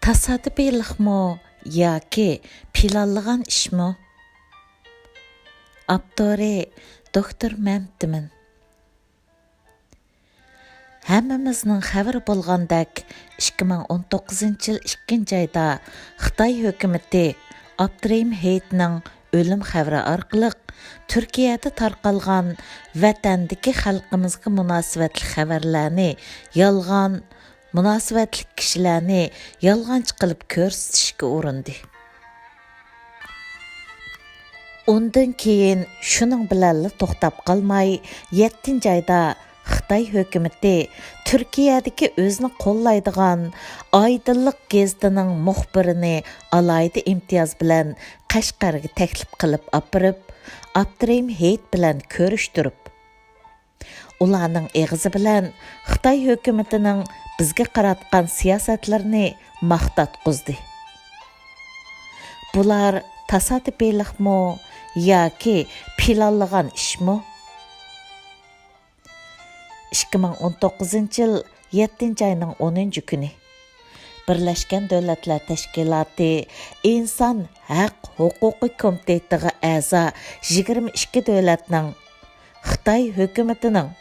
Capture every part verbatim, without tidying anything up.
تاسادىپىيلىقمۇ ياكى پىلانلىغان ئىشمۇ؟ ئاپتورى: دوكتور مەمتىمىن. ھەممىمىزنىڭ خەۋىرى بولغاندەك، ئىككى مىڭ ئون توققۇزىنچى يىل ئىككىنچى ئايدا خىتاي ھۆكۈمىتى ئابدۇرېھىم ھېيتنىڭ ئۆلۈم خەۋىرى ئارقىلىق تۈركىيەدە تارقالغان ۋەتەندىكى خەلقىمىزگە مۇناسىۋەتلىك خەۋەرلەرنى يالغان، مۇناسىۋەتلىك كىشىلەرنى يالغانچى قىلىپ كۆرسىتىشكە ئۇرۇندى. ئۇندىن كېيىن شۇنىڭ بىلەنلا توختاپ قالماي، يەتتىنچى ئايدا خىتاي ھۆكۈمىتى تۈركىيەدىكى ئۆزىنى قوللايدىغان ئايدىنلىق گېزىتىنىڭ مۇخبىرىنى ئالاھىدە ئىمتىياز بىلەن قەشقەرگە تەكلىپ قىلىپ ئاپىرىپ، ئابدۇرېھىم ھېيت بىلەن كۆرۈشتۈرۈپ، ئۇلارنىڭ ئېغىزى بىلەن خىتاي ھۆكۈمىتىنىڭ بىزگە قاراتقان سىياسەتلىرىنى ماختاتقۇزدى. بۇلار تاسادىپىيلىقمۇ ياكى پىلانلىغان ئىشمۇ؟ ئىككى مىڭ ئون توققۇزىنچى يىل يەتتىنچى ئاينىڭ ئونىنچى كۈنى، بىرلەشكەن دۆلەتلەر تەشكىلاتى ئىنسان ھەق ھوقۇقى كومىتېتىغا ئەزا يىگىرمە ئىككى دۆلەتنىڭ خىتاي ھۆكۈمىتىنىڭ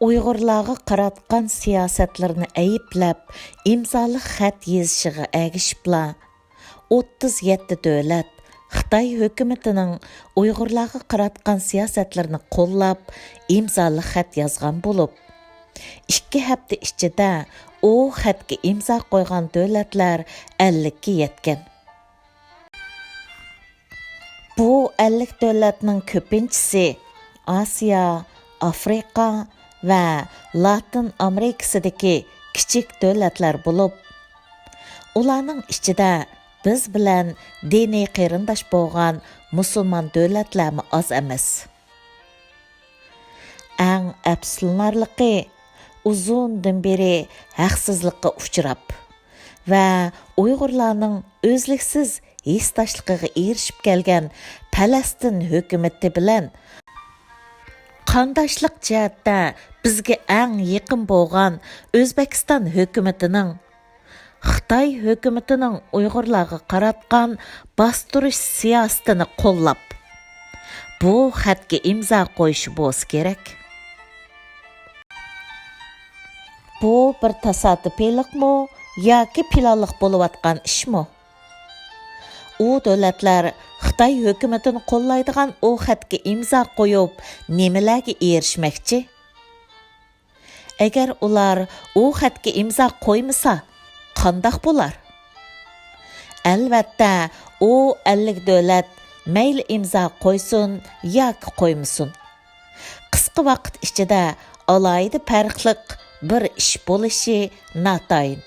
ئۇيغۇرلارغا قاراتقان سىياسەتلىرىنى ئەيىبلەپ ئىمزالىق خەت يېزىشىغا ئەگىشىپلا، ئوتتۇز يەتتە دۆلەت خىتاي ھۆكۈمىتىنىڭ ئۇيغۇرلارغا قاراتقان سىياسەتلىرىنى قوللاپ ئىمزالىق خەت يازغان بولۇپ، ئىككى ھەپتە ئىچىدە ئۇ خەتكە ئىمزا قويغان دۆلەتلەر ئەللىككە يەتكەن. بۇ ئەللىك دۆلەتنىڭ كۆپىنچىسى ئاسىيا، ئافرىقا ۋە لاتىن ئامېرىكىسىدىكى كىچىك دۆلەتلەر بولۇپ، ئۇلارنىڭ ئىچىدە بىز بىلەن دىنىي قېرىنداش بولغان مۇسۇلمان دۆلەتلەرمۇ ئاز ئەمەس. ئەڭ ئەپسۇسلىنارلىقى، ئۇزۇندىن بېرى ھەقسىزلىققا ئۇچراپ ۋە ئۇيغۇرلارنىڭ ئۈزلۈكسىز ھېسداشلىقىغا ئېرىشىپ كەلگەن پەلەستىن ھۆكۈمىتى بىلەن قانداشلىق جەھەتتە بىزگە ئەڭ يېقىن بولغان ئۆزبېكىستان ھۆكۈمىتىنىڭ خىتاي ھۆكۈمىتىنىڭ ئۇيغۇرلارغا قاراتقان باستۇرۇش سىياسىتىنى قوللاپ، بۇ خەتكە ئىمزا قويۇشى بولسا كېرەك. بۇ بىر تاسادىپىيلىقمۇ ياكى پىلانلىق بولۇۋاتقان ئىشمۇ؟ ئۇ دۆلەتلەر خىتاي ھۆكۈمىتىنى قوللايدىغان ئۇ خەتكە ئىمزا قويۇپ، نېمىلەرگە ئېرىشمەكچى؟ ئەگەر ئۇلار ئۇ خەتكە ئىمزا قويمىسا، قانداق بولار؟ ئەلۋەتتە، ئۇ ئەللىك دۆلەت مەيلى ئىمزا قويسۇن ياكى قويمىسۇن، قىسقا ۋاقىت ئىچىدە ئالاھىدە پەرقلىق بىر ئىش بولۇشى ناتايىن.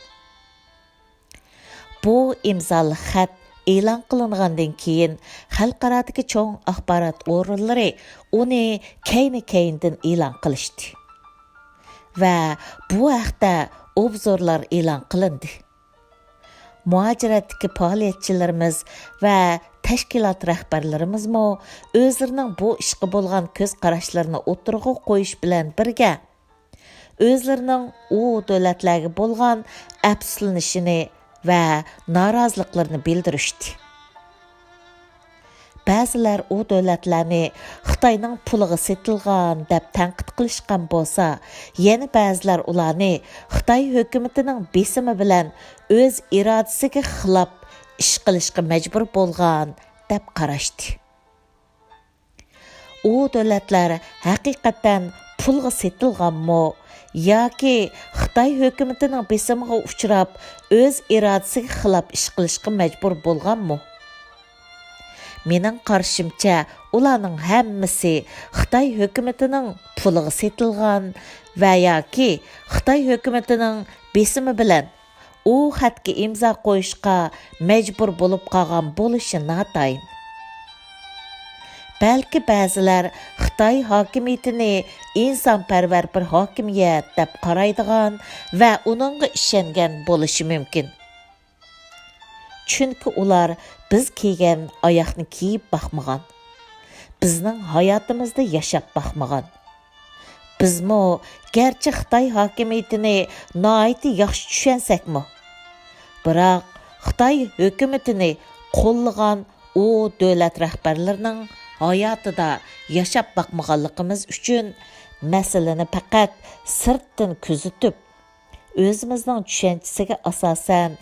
بۇ ئىمزالىق خەت ئېلان قىلىنغاندىن كېيىن، خەلقئارادىكى چوڭ ئاخبارات ئورۇنلىرى ئۇنى كەينى-كەينىدىن ئېلان قىلىشتى ۋە بۇ ھەقتە ئوبزورلار ئېلان قىلىندى. مۇھاجىرەتتىكى پائالىيەتچىلىرىمىز ۋە تەشكىلات رەھبەرلىرىمىزمۇ ئۆزلىرىنىڭ بۇ ئىشقا بولغان كۆز قاراشلىرىنى ئوتتۇرىغا قويۇش بىلەن بىرگە، ئۆزلىرىنىڭ ئۇ دۆلەتلەرگە بولغان ئەپسۇسلىنىشىنى ۋە نارازىلىقلىرىنى بىلدۈرۈشتى. بەزىلەر ئۇ دۆلەتلەرنى خىتاينىڭ پۇلىغا سېتىلغان دەپ تەنقىد قىلىشقان بولسا، يەنە بەزىلەر ئۇلارنى خىتاي ھۆكۈمىتىنىڭ بېسىمى بىلەن ئۆز ئىرادىسىگە خىلاپ ئىش قىلىشقا مەجبۇر بولغان دەپ قاراشتى. ئۇ دۆلەتلەر ھەقىقەتەن پۇلغا سېتىلغانمۇ ياكى خىتاي ھۆكۈمىتىنىڭ بېسىمىغا ئۇچراپ، ئۆز ئىرادىسىگە خىلاپ ئىش قىلىشقا مەجبۇر بولغانمۇ؟ مېنىڭ قارىشىمچە، ئۇلارنىڭ ھەممىسى خىتاي ھۆكۈمىتىنىڭ پۇلىغا سېتىلغان ۋە ياكى خىتاي ھۆكۈمىتىنىڭ بېسىمى بىلەن ئۇ خەتكە ئىمزا قويۇشقا مەجبۇر بولۇپ قالغان بولۇشى ناتايىن. بەلكى بەزىلەر خىتاي ھاكىمىيىتىنى ئىنسانپەرۋەر بىر ھاكىمىيەت دەپ قارايدىغان ۋە ئۇنىڭغا ئىشەنگەن بولۇشى مۇمكىن. چۈنكى ئۇلار بىز كىيگەن ئاياغنى كىيىپ باقمىغان، بىزنىڭ ھاياتىمىزدا ياشاپ باقمىغان. بىزمۇ گەرچە خىتاي ھاكىمىيىتىنى ناھايىتى ياخشى چۈشەنسەكمۇ، بىراق خىتاي ھۆكۈمىتىنى قوللىغان ئۇ دۆلەت رەھبەرلىرىنىڭ ھاياتىدا ياشاپ باقمىغانلىقىمىز ئۈچۈن مەسىلىنى پەقەت سىرتتىن كۆزىتىپ، ئۆزىمىزنىڭ چۈشەنچىسىگە ئاساسەن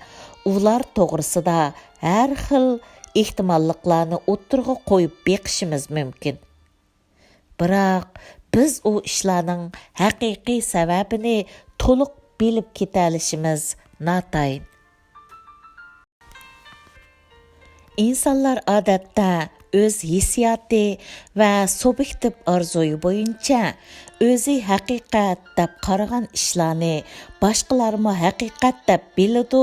ئۇلار توغرىسىدا ھەر خىل ئېھتىماللىقلارنى ئوتتۇرىغا قويۇپ بېقىشىمىز مۇمكىن. بىراق بىز ئۇ ئىشلارنىڭ ھەقىقىي سەۋەبىنى تولۇق بىلىپ كېتەلىشىمىز ناتايىن. ئىنسانلار ئادەتتە ئۆز ھېسسىياتى ۋە سۇبيېكتىپ ئارزۇيى بويىچە ئۆزى ھەقىقەت دەپ قارىغان ئىشلارنى باشقىلارمۇ ھەقىقەت دەپ بىلىدۇ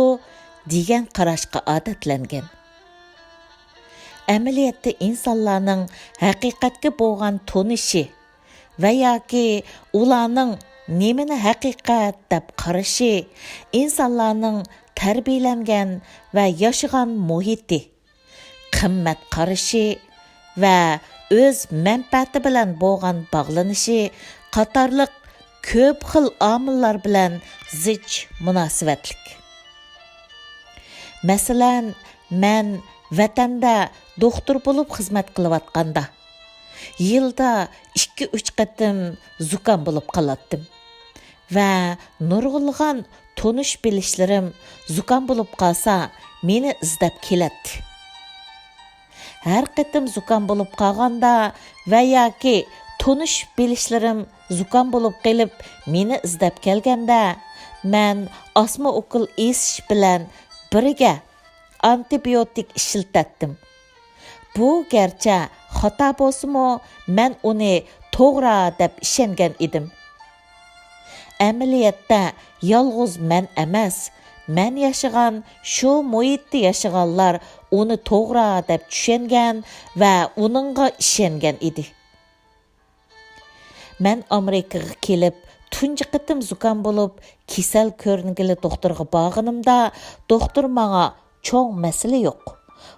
دېگەن قاراشقا ئادەتلەنگەن. ئەمەلىيەتتە ئىنسانلارنىڭ ھەقىقەتكە بولغان تونۇشى ۋە ياكى ئۇلارنىڭ نېمىنى ھەقىقەت دەپ قارىشى ئىنسانلارنىڭ تەربىيەلەنگەن ۋە ياشىغان مۇھىتى، قىممەت قارىشى ۋە ئۆز مەنپەئەتى بىلەن بولغان باغلىنىشى قاتارلىق كۆپ خىل ئامىللار بىلەن زىچ مۇناسىۋەتلىك. مەسىلەن، مەن ۋەتەندە دوختۇر بولۇپ خىزمەت قىلىۋاتقاندا، يىلدا ئىككى-ئۈچ قېتىم زۇكام بولۇپ قالاتتىم ۋە نۇرغۇنلىغان تونۇش-بىلىشلىرىم زۇكام بولۇپ قالسا، مېنى ئىزدەپ كېلەتتى. ھەر قېتىم زۇكام بولۇپ قالغاندا ۋە ياكى تونۇش-بىلىشلىرىم زۇكام بولۇپ قېلىپ مېنى ئىزدەپ كەلگەندە، مەن ئاسما ئوكۇل ئېسىش بىلەن بىرگە ئانتىبىيوتىك ئىشلىتەتتىم. بۇ گەرچە خاتا بولسىمۇ، مەن ئۇنى توغرا دەپ ئىشەنگەن ئىدىم. ئەمەلىيەتتە يالغۇز مەن ئەمەس، مەن ياشىغان شۇ مۇھىتتا ياشىغانلار ئۇنى توغرا دەپ چۈشەنگەن ۋە ئۇنىڭغا ئىشەنگەن ئىدى. مەن ئامېرىكىغا كېلىپ، تۇنجى قېتىم زۇكام بولۇپ، كېسەل كۆرۈنگىلى دوختۇرغا بارغىنىمدا، دوختۇر ماڭا چوڭ مەسىلە يوق.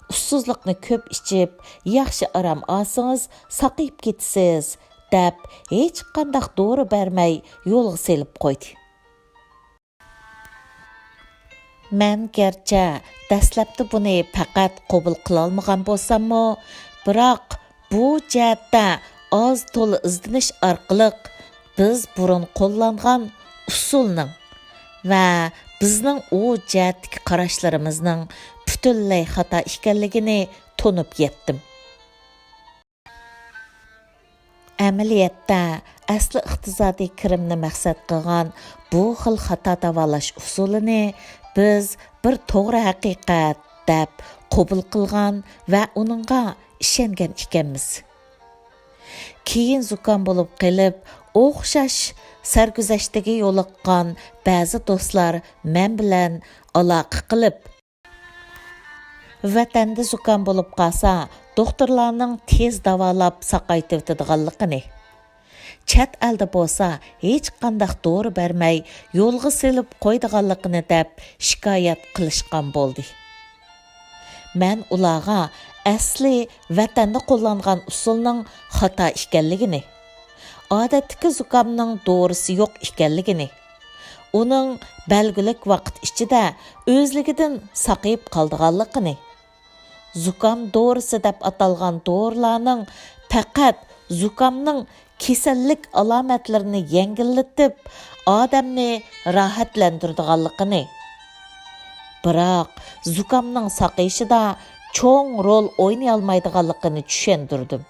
ئۇسسۇزلۇقنى كۆپ ئىچىپ، ياخشى ئارام ئالسىڭىز، ساقىيىپ كېتىسىز، دەپ ھېچقانداق دورا بەرمەي يولغا سېلىپ قويدى. مەن گەرچە دەسلەپتە بۇنى پەقەت قوبۇل قىلالمىغان بولساممۇ، بىراق بۇ جەھەتتە ئاز تولا ئىزدىنىش ئارقىلىق بىز بۇرۇن قوللانغان ئۇسۇلنىڭ ۋە بىزنىڭ ئۇ جەھەتتىكى قاراشلىرىمىزنىڭ پۈتۈنلەي خاتا ئىكەنلىكىنى تونۇپ يەتتىم. ئەمەلىيەتتە، ئەسلى ئىقتىسادىي كىرىمنى مەقسەت قىلغان بۇ خىل خاتا داۋالاش ئۇسۇلىنى بىز بىر توغرا ھەقىقەت دەپ قوبۇل قىلغان ۋە ئۇنىڭغا ئىشەنگەن ئىكەنمىز. كېيىن زۇكام بولۇپ قېلىپ، ئوخشاش سەرگۈزەشتىگە يولۇققان بەزى دوستلار مەن بىلەن ئالاقە قىلىپ، ۋەتەندە زۇكام بولۇپ قالسا، دوختۇرلارنىڭ تېز داۋالاپ ساقايتىۋېتىدىغانلىقىنى، چەت ئەلدە بولسا ھېچقانداق دورا بەرمەي يولغا سېلىپ قويىدىغانلىقىنى دەپ شىكايەت قىلىشقان بولدى. مەن ئۇلارغا ئەسلى ۋەتەندە قوللانغان ئۇسۇلنىڭ خاتا ئىكەنلىكىنى، ئادەتتىكى زۇكامنىڭ دورىسى يوق ئىكەنلىكىنى، ئۇنىڭ بەلگىلىك ۋاقىت ئىچىدە ئۆزلۈكىدىن ساقىيىپ قالىدىغانلىقىنى، زۇكام دورىسى دەپ ئاتالغان دورىلارنىڭ پەقەت زۇكامنىڭ كېسەللىك ئالامەتلىرىنى يەڭگىللىتىپ، ئادەمنى راھەتلەندۈرىدىغانلىقىنى، بىراق زۇكامنىڭ ساقىيىشىدا چوڭ رول ئوينىيالمايدىغانلىقىنى چۈشەندۈردۈم.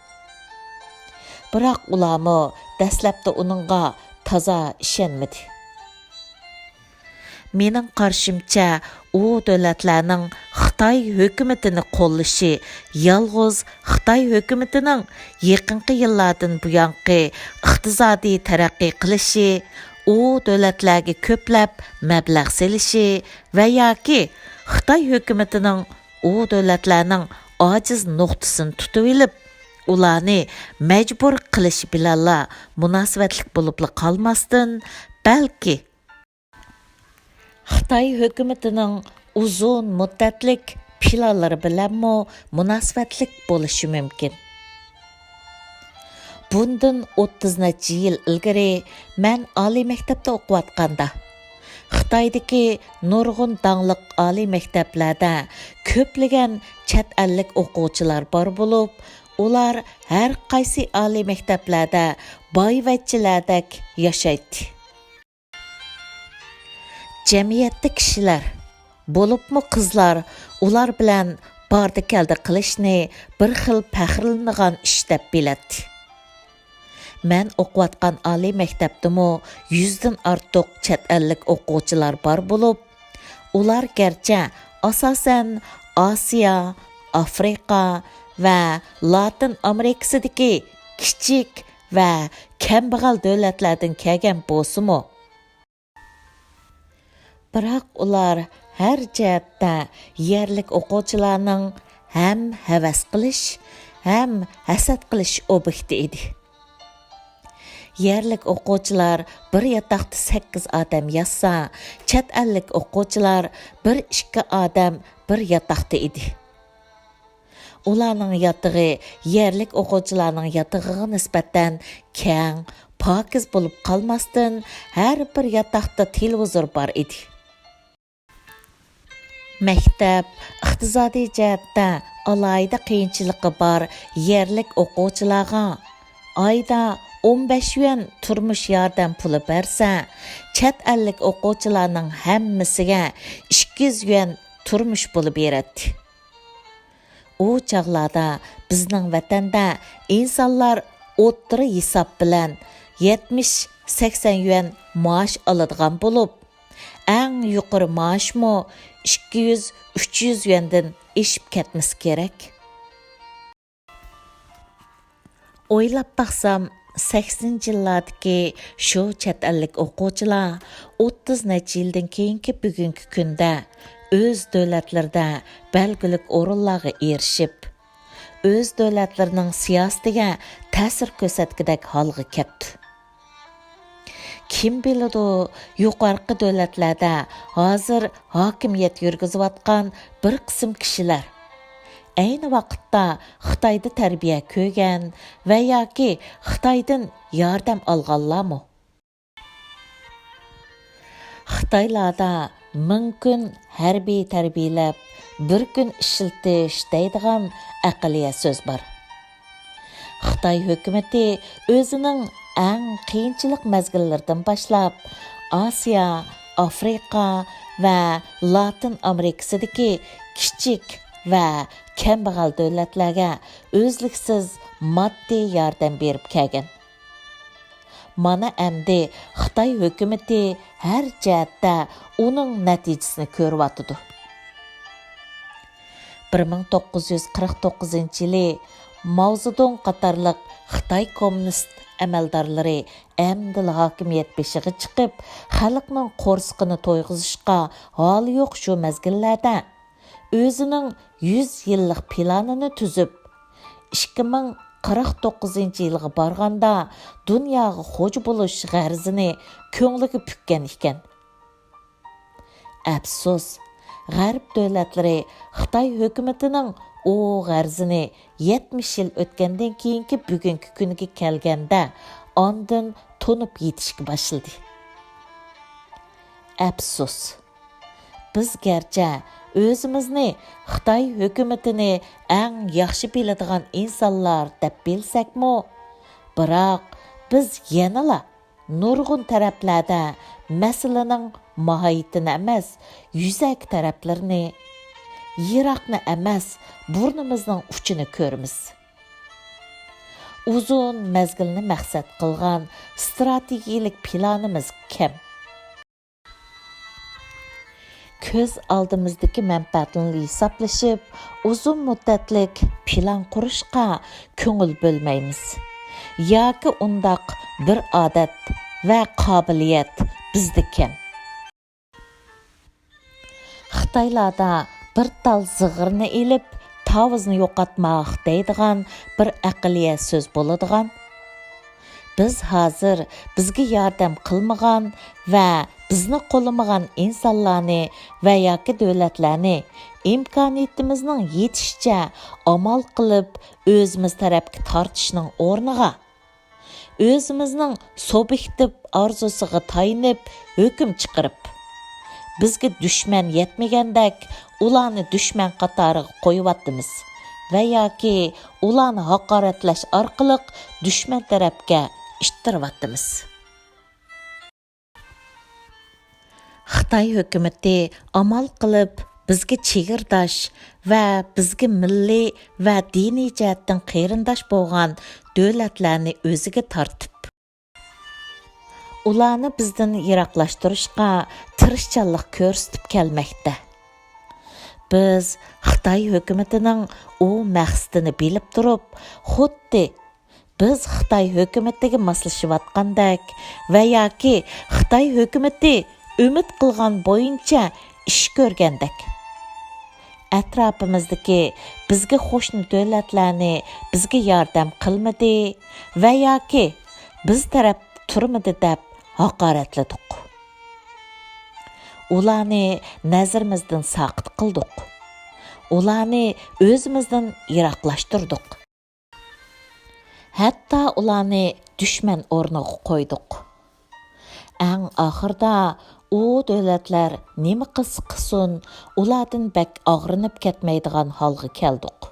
بىراق ئۇلارمۇ دەسلەپتە ئۇنىڭغا تازا ئىشەنمىدى. مېنىڭ قارىشىمچە، ئۇ دۆلەتلەرنىڭ خىتاي ھۆكۈمىتىنى قوللىشى يالغۇز خىتاي ھۆكۈمىتىنىڭ يېقىنقى يىللاردىن بۇيانقى ئىقتىسادىي تەرەققىي قىلىشى، ئۇ دۆلەتلەرگە كۆپلەپ مەبلەغ سېلىشى ۋە ياكى خىتاي ھۆكۈمىتىنىڭ ئۇ دۆلەتلەرنىڭ ئاجىز نۇقتىسىنى تۇتۇۋېلىپ، ئۇلارنى مەجبۇر قىلىشى بىلەنلا مۇناسىۋەتلىك بولۇپلا قالماستىن، بەلكى خىتاي ھۆكۈمىتىنىڭ ئۇزۇن مۇددەتلىك پىلانلىرى بىلەنمۇ مۇناسىۋەتلىك بولۇشى مۇمكىن. بۇندىن ئوتتۇز نەچچە يىل ئىلگىرى مەن ئالىي مەكتەپتە ئوقۇۋاتقاندا، خىتايدىكى نۇرغۇن داڭلىق ئالىي مەكتەپلەردە كۆپلىگەن چەت ئەللىك ئوقۇغۇچىلار بار بولۇپ، ئۇلار ھەر قايسى ئالىي مەكتەپلەردە بايۋەچچىلەردەك ياشايتتى. جەمئىيەتتە كىشىلەر، بولۇپمۇ قىزلار ئۇلار بىلەن باردا-كەلدە قىلىشنى بىر خىل پەخىرلىنىدىغان ئىش دەپ بىلەتتى. مەن ئوقۇۋاتقان ئالىي مەكتەپتىمۇ يۈزدىن ئارتۇق چەت ئەللىك ئوقۇغۇچىلار بار بولۇپ، ئۇلار گەرچە ئاساسەن ئاسىيا، ئافرىقا ۋە لاتىن ئامېرىكىسىدىكى كىچىك ۋە كەمبەغەل دۆلەتلەردىن كەلگەن بولسىمۇ، بىراق ئۇلار ھەر جەھەتتە يەرلىك ئوقۇغۇچىلارنىڭ ھەم ھەۋەس قىلىش، ھەم ھەسەت قىلىش ئوبيېكتى ئىدى. يەرلىك ئوقۇغۇچىلار بىر ياتاقتا سەككىز ئادەم ياتسا، چەت ئەللىك ئوقۇغۇچىلار بىر ئىككى ئادەم بىر ياتاقتا ئىدى. ئۇلارنىڭ ياتىقى يەرلىك ئوقۇغۇچىلارنىڭ ياتىقىغا نىسبەتەن كەڭ، پاكىز بولۇپ قالماستىن، ھەر بىر ياتاقتا تېلېۋىزور بار ئىدى. مەكتەپ ئىقتىسادىي جەھەتتە ئالاھىدە قىيىنچىلىقى بار يەرلىك ئوقۇغۇچىلارغا ئايدا ئون بەش يۈەن تۇرمۇش ياردەم پۇلى بەرسە، چەت ئەللىك ئوقۇغۇچىلارنىڭ ھەممىسىگە ئىككى يۈز يۈەن تۇرمۇش پۇلى بېرەتتى. ئۇ چاغلاردا بىزنىڭ ۋەتەندە ئىنسانلار ئوتتۇرا ھېساب بىلەن يەتمىش، سەكسەن يۈەن مائاش ئالىدىغان بولۇپ، ئەڭ يۇقىرى مائاشمۇ ئىككى يۈز، ئۈچ يۈز يۈەندىن ئېشىپ كەتمىسە كېرەك. ئويلاپ باقسام، سەكسىنىنچى يىللاردىكى شۇ چەت ئەللىك ئوقۇغۇچىلار ئوتتۇز نەچچە يىلدىن كېيىنكى بۈگۈنكى كۈندە ئۆز دۆلەتلىرىدە بەلگىلىك ئورۇنلارغا ئېرىشىپ، ئۆز دۆلەتلىرىنىڭ سىياسىتىگە تەسىر كۆرسەتكۈدەك ھالغا كەپتۇ. كىم بىلىدۇ، يۇقىرىقى دۆلەتلەردە ھازىر ھاكىمىيەت يۈرگۈزۈۋاتقان بىر قىسىم كىشىلەر ئەينى ۋاقىتتا خىتايدا تەربىيە كۆرگەن ۋە ياكى خىتايدىن ياردەم ئالغانلارمۇ؟ خىتايلاردا مىڭ كۈن ھەربىي تەربىيەلەپ، بىر كۈن ئىشلىتىش دەيدىغان ئەقلىيە سۆز بار. خىتاي ھۆكۈمىتى ئۆزىنىڭ ئەڭ قىيىنچىلىق مەزگىللىرىدىن باشلاپ، ئاسىيا، ئافرىقا ۋە لاتىن ئامېرىكىسىدىكى كىچىك ۋە كەمبەغەل دۆلەتلەرگە ئۈزلۈكسىز ماددىي ياردەم بېرىپ كەلگەن. مانا ئەمدى خىتاي ھۆكۈمىتى ھەر جەھەتتە ئۇنىڭ نەتىجىسىنى كۆرۈۋاتىدۇ. بىر مىڭ توققۇز يۈز قىرىق توققۇزىنچى يىلى ماۋزېدۇڭ قاتارلىق خىتاي كوممۇنىست ئەمەلدارلىرى ئەمدىلا ھاكىمىيەت بېشىغا چىقىپ، خەلقنىڭ قورسىقىنى تويغۇزۇشقا ھالى يوق شۇ مەزگىللەردە، ئۆزىنىڭ يۈز يىللىق پىلانىنى تۈزۈپ، ئىككى مىڭ قىرىق توققۇزىنچى يىلغا بارغاندا دۇنياغا خوجا بولۇش غەرىزىنى كۆڭلىگە پۈككەن ئىكەن. ئەپسۇس، غەرب دۆلەتلىرى خىتاي ھۆكۈمىتىنىڭ ئۇ غەرىزىنى يەتمىش يىل ئۆتكەندىن كېيىنكى بۈگۈنكى كۈنگە كەلگەندە ئاندىن تونۇپ يېتىشكە باشلىدى. ئەپسۇس. بىز گەرچە ئۆزىمىزنى خىتاي ھۆكۈمىتىنى ئەڭ ياخشى بىلىدىغان ئىنسانلار دەپ بىلسەكمۇ، بىراق بىز يەنىلا نۇرغۇن تەرەپلەردە مەسىلىنىڭ ماھىيىتىنى ئەمەس، يۈزەكى تەرەپلىرىنى، يىراقنى ئەمەس، بۇرنىمىزنىڭ ئۇچىنى كۆرىمىز. ئۇزۇن مەزگىلنى مەقسەت قىلغان ئىستراتېگىيەلىك پىلانىمىز كەم. كۆز ئالدىمىزدىكى مەنپەئەتنى ھېسابلىشىپ، ئۇزۇن مۇددەتلىك پىلان قۇرۇشقا كۆڭۈل بۆلمەيمىز. ياكى ئۇنداق بىر ئادەت ۋە قابىلىيەت بىزدە كەم. خىتايلاردا بىر تال زىغىرنى ئېلىپ، تاۋۇزنى يوقاتماق دەيدىغان بىر ئەقلىيە سۆز بولىدىغان. بىز ھازىر بىزگە ياردەم قىلمىغان ۋە بىزنى قوللىمىغان ئىنسانلارنى ۋە ياكى دۆلەتلەرنى ئىمكانىيىتىمىزنىڭ يېتىشىچە ئامال قىلىپ ئۆزىمىز تەرەپكە تارتىشنىڭ ئورنىغا، ئۆزىمىزنىڭ سۇبيېكتىپ ئارزۇسىغا تايىنىپ ھۆكۈم چىقىرىپ، بىزگە دۈشمەن يەتمىگەندەك، ئۇلارنى دۈشمەن قاتارىغا قويۇۋاتىمىز ۋە ياكى ئۇلارنى ھاقارەتلەش ئارقىلىق دۈشمەن تەرەپكە ئىتتىرىۋاتىمىز. خىتاي ھۆكۈمىتى ئامال قىلىپ بىزگە چېگرىداش ۋە بىزگە مىللىي ۋە دىنىي جەھەتتىن قېرىنداش بولغان دۆلەتلەرنى ئۆزىگە تارتىپ، ئۇلارنى بىزدىن يىراقلاشتۇرۇشقا تىرىشچانلىق كۆرسىتىپ كەلمەكتە. بىز خىتاي ھۆكۈمىتىنىڭ ئۇ مەقسىتىنى بىلىپ تۇرۇپ، خۇددى بىز خىتاي ھۆكۈمىتىگە ماسلىشىۋاتقاندەك ۋە ياكى خىتاي ھۆكۈمىتى ئۈمىد قىلغان بويىچە ئىش كۆرگەندەك، ئەتراپىمىزدىكى بىزگە قوشنا دۆلەتلەرنى بىزگە ياردەم قىلمىدى ۋە ياكى بىز تەرەپ تۇرمىدى دەپ ھاقارەتلىدۇق. ئۇلارنى نەزىرىمىزدىن ساقىت قىلدۇق. ئۇلارنى ئۆزىمىزدىن يىراقلاشتۇردۇق. ھەتتا ئۇلارنى دۈشمەن ئورنىغا قويدۇق. ئەڭ ئاخىرىدا ئۇ دۆلەتلەر نېمە قىلسا قىلسۇن، ئۇلاردىن بەك ئاغرىنىپ كەتمەيدىغان ھالغا كەلدۇق.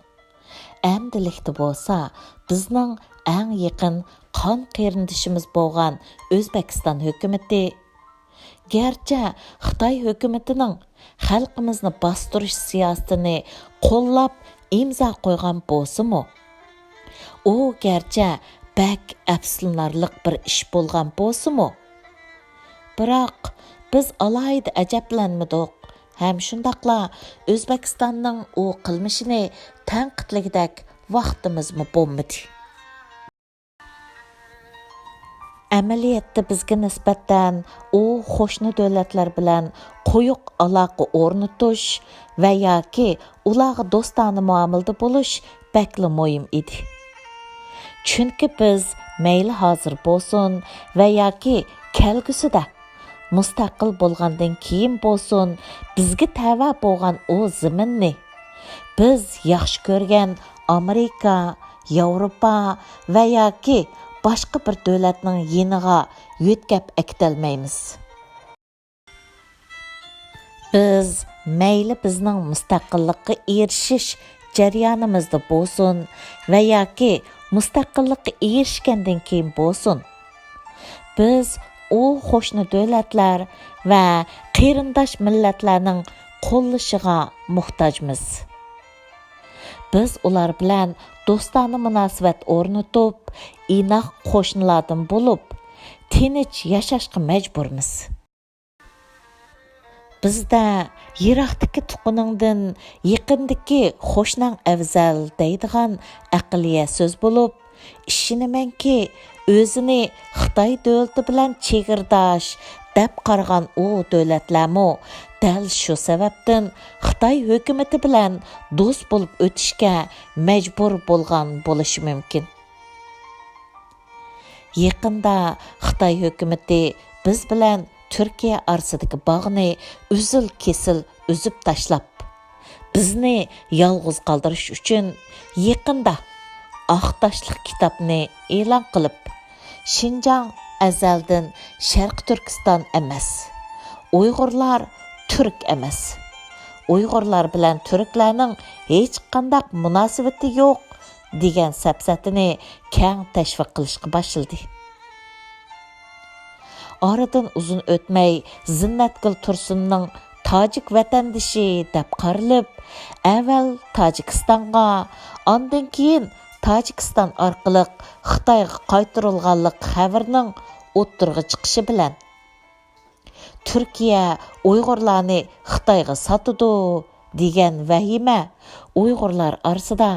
ئەمدىلىكتە بولسا بىزنىڭ ئەڭ يېقىن قان قېرىندىشىمىز بولغان ئۆزبېكىستان ھۆكۈمىتى، گەرچە خىتاي ھۆكۈمىتىنىڭ خەلقىمىزنى باستۇرۇش سىياسىتىنى قوللاپ ئىمزا قويغان بولسىمۇ، ئۇ گەرچە بەك ئەپسۇسلىنارلىق بىر ئىش بولغان بولسىمۇ، بىراق بىز ئالاھىدە ئەجەبلەنمىدۇق ھەم شۇنداقلا ئۆزبېكىستاننىڭ ئۇ قىلمىشىنى تەنقىدلىگۈدەك ۋاقتىمىزمۇ بولمىدى. ئەمەلىيەتتە بىزگە نىسبەتەن ئۇ قوشنا دۆلەتلەر بىلەن قويۇق ئالاقە ئورنىتىش ۋە ياكى ئۇلارغا دوستانە مۇئامىلىدە بولۇش بەكلا مۇھىم ئىدى. چۈنكى بىز مەيلى ھازىر بولسۇن ۋە ياكى كەلگۈسىدە مۇستەقىل بولغاندىن كېيىن بولسۇن، بىزگە تەۋە بولغان ئۇ زېمىننى بىز ياخشى كۆرگەن ئامېرىكا، ياۋروپا ۋە ياكى باشقا بىر دۆلەتنىڭ يېنىغا يۆتكەپ ئەكېتەلمەيمىز. بىز مەيلى بىزنىڭ مۇستەقىللىققا ئېرىشىش جەريانىمىزدا بولسۇن ۋە ياكى مۇستەقىللىققا ئېرىشكەندىن كېيىن بولسۇن، بىز ئۇ قوشنا دۆلەتلەر ۋە قېرىنداش مىللەتلەرنىڭ قوللىشىغا موھتاجمىز. بىز ئۇلار بىلەن دوستانە مۇناسىۋەت ئورنىتىپ، ئىناق قوشنىلاردىن بولۇپ، تىنچ ياشاشقا مەجبۇرمىز. بىزدە «يىراقتىكى تۇغقىنىڭدىن يېقىندىكى قوشناڭ ئەۋزەل» دەيدىغان ئەقلىيە سۆز بولۇپ، ئىشىنىمەنكى، ئۆزىنى خىتاي دۆلىتى بىلەن چېگرىداش دەپ قارىغان ئۇ دۆلەتلەرمۇ دەل شۇ سەۋەبتىن خىتاي ھۆكۈمىتى بىلەن دوست بولۇپ ئۆتۈشكە مەجبۇر بولغان بولۇشى مۇمكىن. يېقىندا خىتاي ھۆكۈمىتى بىز بىلەن تۈركىيە ئارىسىدىكى باغنى ئۈزۈل-كېسىل ئۈزۈپ تاشلاپ، بىزنى يالغۇز قالدۇرۇش ئۈچۈن يېقىندا ئاق تاشلىق كىتابنى ئېلان قىلىپ، «شىنجاڭ ئەزەلدىن شەرقىي تۈركىستان ئەمەس، ئۇيغۇرلار تۈرك ئەمەس، ئۇيغۇرلار بىلەن تۈركلەرنىڭ ھېچقانداق مۇناسىۋىتى يوق» دېگەن سەپسەتىنى كەڭ تەشۋىق قىلىشقا باشلىدى. ئارىدىن ئۇزۇن ئۆتمەي زىننەتگۈل تۇرسۇننىڭ تاجىك ۋەتەندىشى دەپ قارىلىپ، ئەۋۋەل تاجىكىستانغا، ئاندىن كېيىن تاجىكىستان ئارقىلىق خىتايغا قايتۇرۇلغانلىق خەۋىرىنىڭ ئوتتۇرىغا چىقىشى بىلەن، «تۈركىيە ئۇيغۇرلارنى خىتايغا ساتىدۇ» دېگەن ۋەھىمە ئۇيغۇرلار ئارىسىدا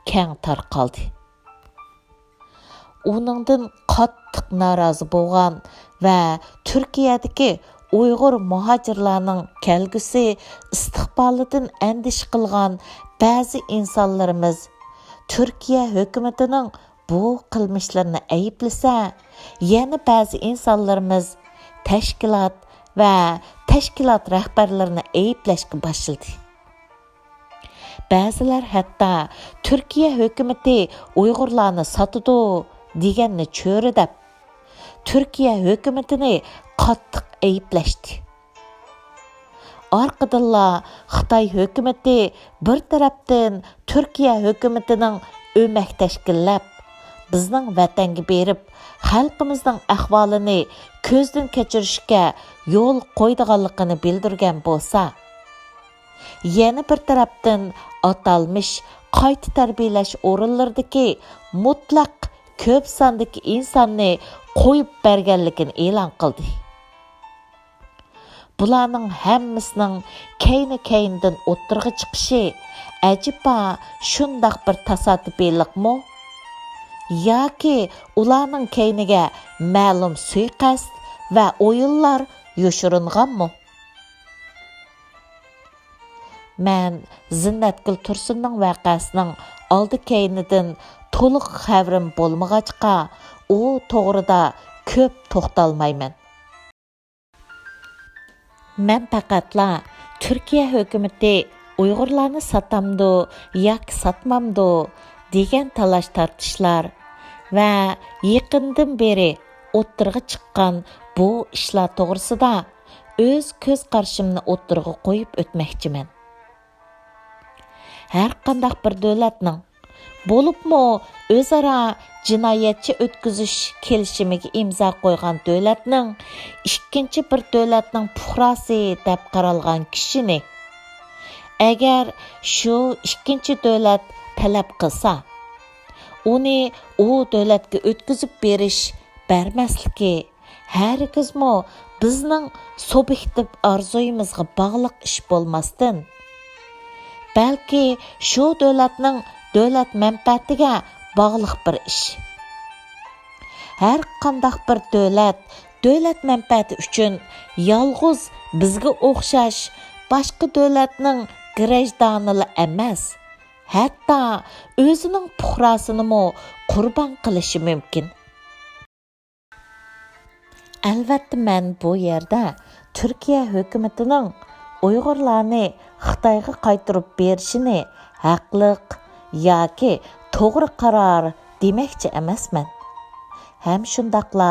كەڭ تارقالدى. ئۇنىڭدىن قاتتىق نارازى بولغان ۋە تۈركىيەدىكى ئۇيغۇر مۇھاجىرلارنىڭ كەلگۈسى ئىستىقبالىدىن ئەندىشە قىلغان بەزى ئىنسانلىرىمىز تۈركىيە ھۆكۈمىتىنىڭ بۇ قىلمىشلىرىنى ئەيىبلىسە، يەنە بەزى ئىنسانلىرىمىز تەشكىلات ۋە تەشكىلات رەھبەرلىرىنى ئەيىبلەشكە باشلىدى. بەزىلەر ھەتتا «تۈركىيە ھۆكۈمىتى ئۇيغۇرلارنى ساتىدۇ» دېگەننى چۆرىدەپ، تۈركىيە ھۆكۈمىتىنى قاتتىق ئەيىبلەشتى. ئارقىدىنلا خىتاي ھۆكۈمىتى بىر تەرەپتىن تۈركىيە ھۆكۈمىتىنىڭ ئۆمەك تەشكىللەپ، بىزنىڭ ۋەتەنگە بېرىپ، خەلقىمىزنىڭ ئەھۋالىنى كۆزدىن كەچۈرۈشكە يول قويىدىغانلىقىنى بىلدۈرگەن بولسا، يەنە بىر تەرەپتىن ئاتالمىش قايتا تەربىيەلەش ئورۇنلىرىدىكى مۇتلەق كۆپ ساندىكى ئىنساننى قويۇپ بەرگەنلىكىنى ئېلان قىلدى. بۇلارنىڭ ھەممىسىنىڭ كەينى-كەينىدىن ئوتتۇرىغا چىقىشى ئەجەبا شۇنداق بىر تاسادىپىيلىقمۇ؟ ياكى ئۇلارنىڭ كەينىگە مەلۇم سۇيىقەست ۋە ئويۇنلار يوشۇرۇنغانمۇ؟ مەن زىننەتگۈل تۇرسۇننىڭ ۋەقەسىنىڭ ئالدى-كەينىدىن تولۇق خەۋىرىم بولمىغاچقا، ئۇ توغرىدا كۆپ توختالمايمەن. مەن پەقەتلا تۈركىيە ھۆكۈمىتى ئۇيغۇرلارنى ساتامدۇ ياكى ساتمامدۇ دېگەن تالاش-تارتىشلار ۋە يېقىندىن بېرى ئوتتۇرىغا چىققان بۇ ئىشلار توغرىسىدا ئۆز كۆز قارىشىمنى ئوتتۇرىغا قويۇپ ئۆتمەكچىمەن. ھەرقانداق بىر دۆلەتنىڭ، بولۇپمۇ ئۆزئارا جىنايەتچى ئۆتكۈزۈش كېلىشىمىگە ئىمزا قويغان دۆلەتنىڭ ئىككىنچى بىر دۆلەتنىڭ پۇقراسى دەپ قارالغان كىشىنى، ئەگەر شۇ ئىككىنچى دۆلەت تەلەپ قىلسا، ئۇنى ئۇ دۆلەتكە ئۆتكۈزۈپ بېرىش، بەرمەسلىكى، ھەرگىزمۇ بىزنىڭ سۇبيېكتىپ ئارزۇيىمىزغا باغلىق ئىش بولماستىن، بەلكى شۇ دۆلەتنىڭ دۆلەت مەنپەئەتىگە باغلىق بىر ئىش. ھەر قانداق بىر دۆلەت دۆلەت مەنپەئەتى ئۈچۈن يالغۇز بىزگە ئوخشاش باشقا دۆلەتنىڭ گراژدانىلا ئەمەس، ھەتتا ئۆزىنىڭ پۇقراسىنىمۇ قۇربان قىلىشى مۇمكىن. ئەلۋەتتە، مەن بۇ يەردە تۈركىيە ھۆكۈمىتىنىڭ ئۇيغۇرلارنى خىتايغا قايتۇرۇپ بېرىشىنى ھەقلىق ياكى توغرا قارار دېمەكچى ئەمەسمەن. ھەم شۇنداقلا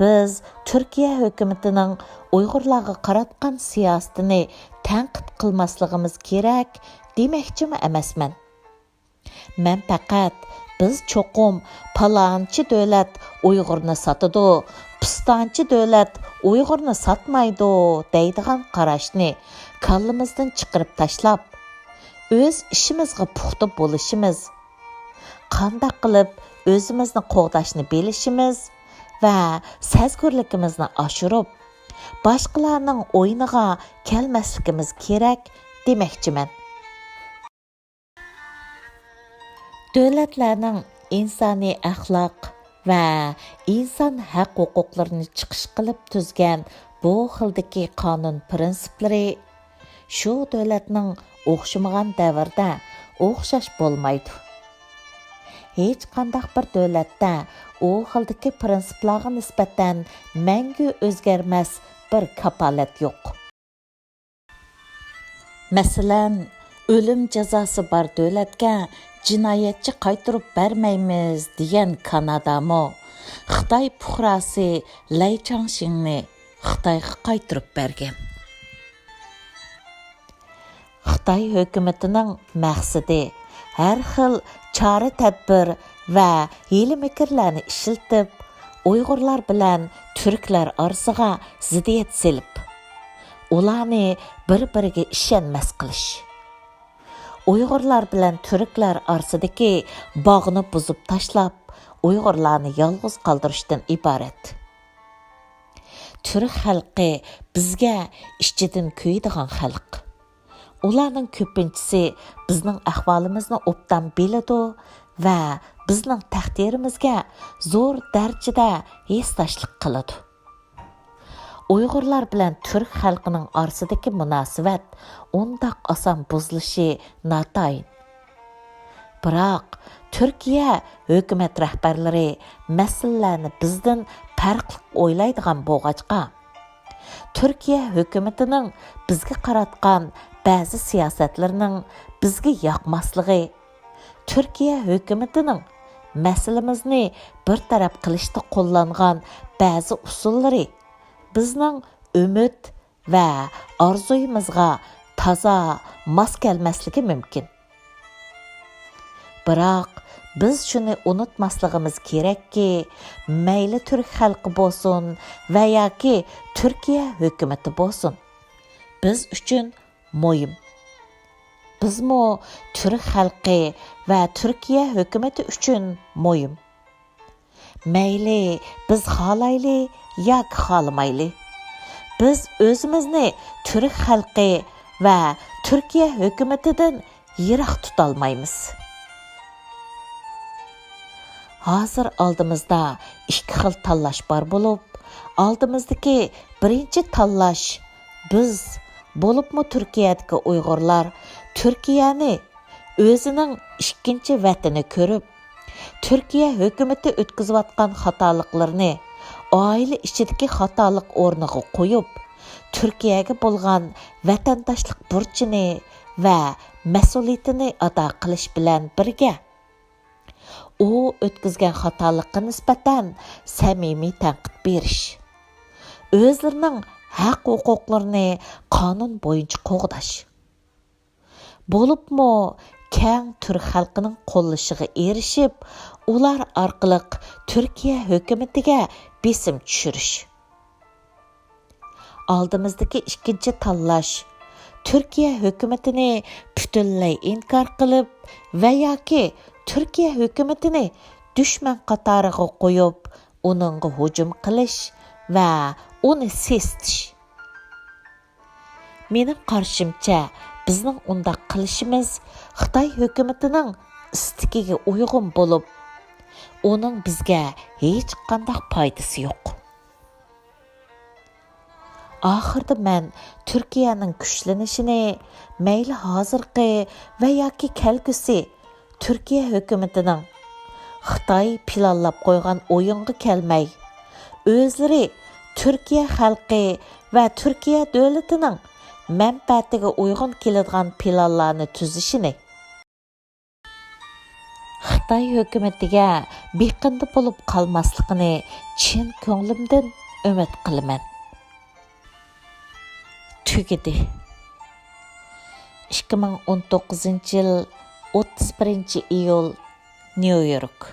بىز تۈركىيە ھۆكۈمىتىنىڭ ئۇيغۇرلارغا قاراتقان سىياسىتىنى تەنقىد قىلماسلىقىمىز كېرەك دېمەكچىمۇ ئەمەسمەن. مەن پەقەت، بىز چوقۇم پالانچى دۆلەت ئۇيغۇرنى ساتىدۇ، پىستانچى دۆلەت ئۇيغۇرنى ساتمايدۇ دەيدىغان قاراشنى كاللىمىزدىن چىقىرىپ تاشلاپ، ئۆز ئىشىمىزغا پۇختا بولۇشىمىز، قانداق قىلىپ ئۆزىمىزنى قوغداشنى بىلىشىمىز ۋە سەزگۈرلۈكىمىزنى ئاشۇرۇپ، باشقىلارنىڭ ئويۇنىغا كەلمەسلىكىمىز كېرەك دېمەكچىمەن. دۆلەتلەرنىڭ ئىنسانىي ئەخلاق ۋە ئىنسان ھەق ھوقۇقلىرىنى چىقىش قىلىپ تۈزگەن بۇ خىلدىكى قانۇن پىرىنسىپلىرى شۇ دۆلەتنىڭ ئوخشىمىغان دەۋردە ئوخشاش بولمايدۇ. ھېچقانداق بىر دۆلەتتە ئۇ خىلدىكى پىرىنسىپلارغا نىسبەتەن مەڭگۈ ئۆزگەرمەس بىر كاپالەت يوق. مەسىلەن، ئۆلۈم جازاسى بار دۆلەتكە جىنايەتچى قايتۇرۇپ بەرمەيمىز دېگەن كانادامۇ خىتاي پۇقراسى لەي چاڭشىڭنى خىتايغا قايتۇرۇپ بەرگەن. خىتاي ھۆكۈمىتىنىڭ مەقسىتى ھەر خىل چارە-تەدبىر ۋە ھىيلە-مىكىرلەرنى ئىشلىتىپ، ئۇيغۇرلار بىلەن تۈركلەر ئارىسىغا زىددىيەت سېلىپ، ئۇلارنى بىر-بىرىگە ئىشەنمەس قىلىش. ئۇيغۇرلار بىلەن تۈركلەر ئارىسىدىكى باغنى بۇزۇپ تاشلاپ، ئۇيغۇرلارنى يالغۇز قالدۇرۇشتىن ئىبارەت. تۈرك خەلقى بىزگە ئىچىدىن كۆيىدىغان خەلق. ئۇلارنىڭ كۆپىنچىسى بىزنىڭ ئەھۋالىمىزنى ئوبدان بىلىدۇ ۋە بىزنىڭ تەقدىرىمىزگە زور دەرىجىدە ھېسداشلىق قىلىدۇ. ئۇيغۇرلار بىلەن تۈرك خەلقىنىڭ ئارىسىدىكى مۇناسىۋەت ئۇنداق ئاسان بۇزۇلۇشى ناتايىن. بىراق، تۈركىيە ھۆكۈمەت رەھبەرلىرى مەسىلىلەرنى بىزدىن پەرقلىق ئويلايدىغان بولغاچقا، تۈركىيە ھۆكۈمىتىنىڭ بىزگە قاراتقان بەزى سىياسەتلىرىنىڭ بىزگە ياقماسلىقى، تۈركىيە ھۆكۈمىتىنىڭ مەسىلىمىزنى بىر تەرەپ قىلىشتا قوللانغان بەزى ئۇسۇللىرى بىزنىڭ ئۈمىد ۋە ئارزۇيىمىزغا تازا ماس كەلمەسلىكى مۇمكىن. بىراق، بىز شۇنى ئۇنتۇماسلىقىمىز كېرەككى، مەيلى تۈرك خەلقى بولسۇن ۋە ياكى تۈركىيە ھۆكۈمىتى بولسۇن، بىز ئۈچۈن مۇھىم. بىزمۇ تۈرك خەلقى ۋە تۈركىيە ھۆكۈمىتى ئۈچۈن مۇھىم. مەيلى بىز خالايلى ياكى خالىمايلى، بىز ئۆزىمىزنى تۈرك خەلقى ۋە تۈركىيە ھۆكۈمىتىدىن يىراق تۇتالمايمىز. ھازىر ئالدىمىزدا ئىككى خىل تاللاش بار بولۇپ، ئالدىمىزدىكى بىرىنچى تاللاش، بىز، بولۇپمۇ تۈركىيەدىكى ئۇيغۇرلار تۈركىيەنى ئۆزىنىڭ ئىككىنچى ۋەتىنى كۆرۈپ، تۈركىيە ھۆكۈمىتى ئۆتكۈزۈۋاتقان خاتالىقلىرىنى ئائىلە ئىچىدىكى خاتالىق ئورنىغا قويۇپ، تۈركىيەگە بولغان ۋەتەنداشلىق بۇرچىنى ۋە مەسئۇلىيىتىنى ئادا قىلىش بىلەن بىرگە، ئۇ ئۆتكۈزگەن خاتالىققا نىسبەتەن سەمىمىي تەنقىد بېرىش، ئۆزلىرىنىڭ ھەق-ھوقۇقلىرىنى قانۇن بويىچە قوغداش، بولۇپمۇ كەڭ تۈرك خەلقىنىڭ قوللىشىغا ئېرىشىپ، ئۇلار ئارقىلىق تۈركىيە ھۆكۈمىتىگە بېسىم چۈشۈرۈش. ئالدىمىزدىكى ئىككىنچى تاللاش، تۈركىيە ھۆكۈمىتىنى پۈتۈنلەي ئىنكار قىلىپ ۋە ياكى تۈركىيە ھۆكۈمىتىنى دۈشمەن قاتارىغا قويۇپ، ئۇنىڭغا ھۇجۇم قىلىش ۋە ئۇنى سېسىتىش. مېنىڭ قارىشىمچە، بىزنىڭ ئۇنداق قىلىشىمىز خىتاي ھۆكۈمىتىنىڭ ئىستىكىگە ئۇيغۇن بولۇپ، ئۇنىڭ بىزگە ھېچقانداق پايدىسى يوق. ئاخىردا مەن تۈركىيەنىڭ كۈچلىنىشىنى مەيلى ھازىرقى ۋە ياكى كەلگۈسى تۈركىيە ھۆكۈمىتىنىڭ خىتاي پىلانلاپ قويغان ئويۇنغا كەلمەي، ئۆزلىرى تۈركىيە خەلقى ۋە تۈركىيە دۆلىتىنىڭ مەنپەئەتىگە ئۇيغۇن كېلىدىغان پىلانلارنى تۈزۈشىنى، خىتاي ھۆكۈمىتىگە بېقىندى بولۇپ قالماسلىقىنى چىن كۆڭلۈمدىن ئۈمىد قىلىمەن. تۈگىدى. ئىككى مىڭ ئون توققۇزىنچى يىل، ئوتتۇز بىرىنچى ئىيۇل، نيۇ يورك.